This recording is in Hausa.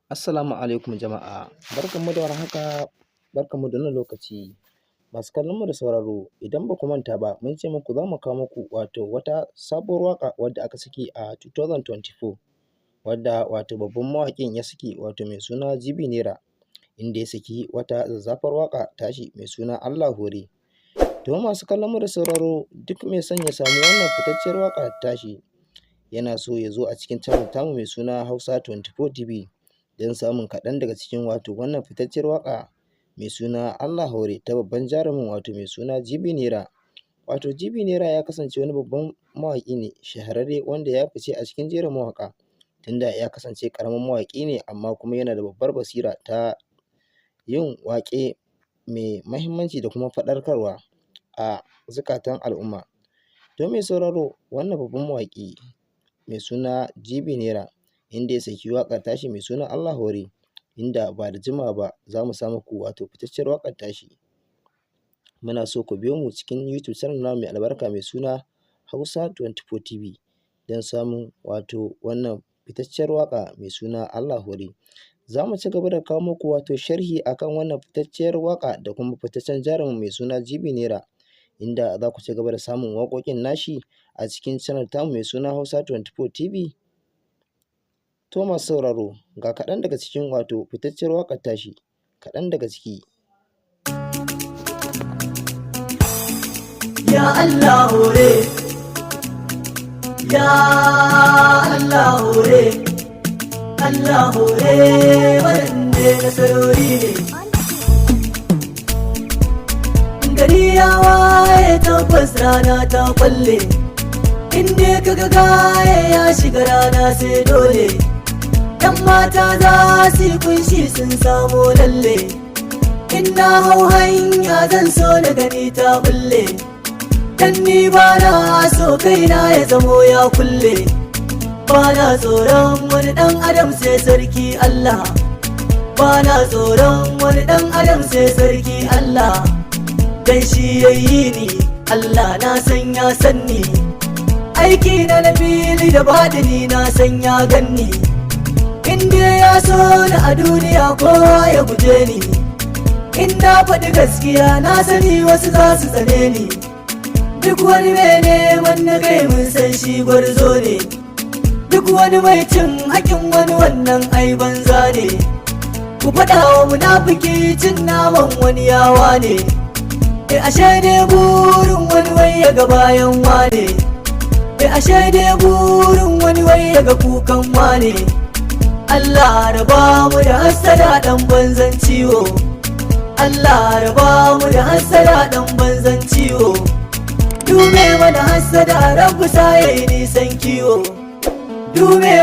Assalamu alaikum jama'a, barkanmu da warhaka, barkanmu da wannan lokaci. Masu kallonmu da sauraro, idan ba ku manta ba, mun ce muku za mu kawo muku wato wata sabuwar waƙa wadda aka saki a 2024, wadda wato babban mawaƙin ya saki, wato mai suna GB Naira, inda ya saki wata zazzafar waƙa tashi mai suna Allah Hore. To masu kallonmu da sauraro, duk mai son ya samu wannan fitacciyar waƙa tashi, yana so ya zo a cikin channel tamu mai suna Hausa 24 TV don samun kaɗan daga cikin wato wannan fitacciyar waƙa mai suna Allah Hore ta babban jarumin, wato mai suna GB Naira. Wato GB Naira ya kasance wani babban mawaƙi ne shahararre wanda ya fice a cikin jerin mawaƙa, tunda ya kasance ƙaramin mawaƙi ne, amma kuma yana da babbar basira ta yin waƙe mai mahimmanci da kuma faɗakarwa a zukatan al'umma. To mai sauraro, wannan babban mawaƙi mai suna GB Naira, inda ya saki waƙar tashi mai suna Allah Hore, inda ba da jimawa ba za mu sa muku wato fitacciyar waƙar tashi. Muna so ku biyo mu cikin YouTube channel namu mai albarka mai suna Hausa 24 TV don samun wato wannan fitacciyar waƙa mai suna Allah Hore. Za mu ci gaba da kawo muku wato sharhi akan wannan fitacciyar waƙa da kuma fitaccen jarumin mai suna GB Naira, inda za ku ci gaba da samun waƙoƙin nashi a cikin channel tamu mai suna Hausa 24 TV. To masu sauraro, ga kaɗan daga cikin wato fitacciyar waƙar tashi, kaɗan daga ciki. Ya Allah hore, Ya Allah hore, Allah hore, waɗanne nasarori ne. Gari ya waye, tabbas rana ta kwalle, inda kaga gaye ya shiga rana sai dole. Yan mata za su yi kunshi sun samo lalle, in na hau hanya zan so na gani ta bulle. Dan ni ba na so kaina ya zamo ya kulle. Ba na tsoron wani dan adam sai sarki Allah. Ba na tsoron wani dan adam sai sarki Allah. Dan shi ya yi ni, Allah na san ya san ni. Aiki na na fili da baɗini na san ya ganni. In dai ya so ni a duniya, kowa ya guje ni. In na faɗi gaskiya, na sani wasu za su tsane ni. Duk wani mai neman na kai, mun san shi gwarzo ne. Duk wani mai cin hakin wani, wannan ai banza ne. Ku faɗa wa munafiki cin naman wani yawa ne. E, ashe dai burin wani wai ya ga bayan wane. E, ashe dai burin wani wai ya ga kukan wane. Allah raba mu da hassada dan banzan ciwo. Allah raba mu da hassada dan banzan ciwo. Dume mana hassada, Rabbu sa yayi nisan kiwo. Dume